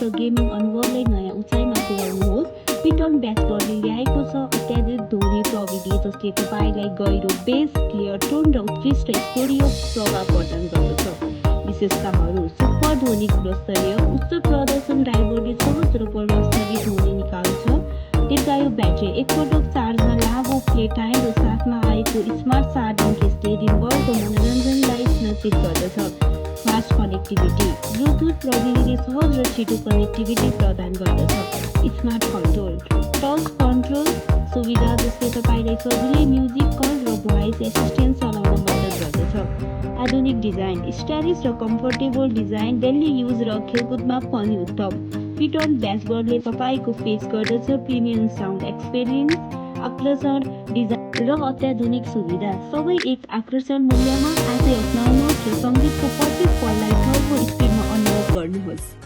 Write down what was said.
र गेमिङ अनुभवलाई नयाँ उचाइमा पुर्याउनुहोस्। पिटन बेसबलले ल्याएको छ अत्याधिक ध्वनि प्रविधि जसले तपाईँलाई गहिरो बेस, क्लियर टोन र उत्कृष्ट स्टोरियो प्रभाव प्रदान गर्दछ। विशेषताहरू: सुपर ध्वनिक गुणस्तरीय उच्च प्रदर्शन ड्राइभरले सहज र प्रभावशाली ध्वनि निकाल्छ। दीर्घायु ब्याट्री एकपटक चार्जमा लामो प्ले टाइम र साथमा आएको स्मार्ट चार्जिङ केसले दिनभरको मनोरञ्जनलाई सुनिश्चित गर्दछ। फास्ट कनेक्टिभिटी ब्लुटुथ प्रविधिले सहज र छिटो कनेक्टिभिटी प्रदान गर्दछ। स्मार्ट कन्ट्रोल टच कन्ट्रोल सुविधा जसले तपाईँलाई सजिलै म्युजिक, कल र भोइस एसिस्टेन्ट चलाउन मद्दत गर्दछ। आधुनिक डिजाइन स्टाइलिस र कम्फर्टेबल डिजाइन, डेली युज र खेलकुदमा पनि उत्तम। पिटन बेसबलले तपाईँको पेश गर्दछ प्रिमियम साउन्ड एक्सपिरियन्स, आकर्षक डिजाइन र अत्याधुनिक सुविधा, सबै एक आकर्षण मूल्यमा। आजै अपनाउनुहोस् र सङ्गीतको प्रत्येक पललाई घरको स्पिडमा अनुभव गर्नुहोस्।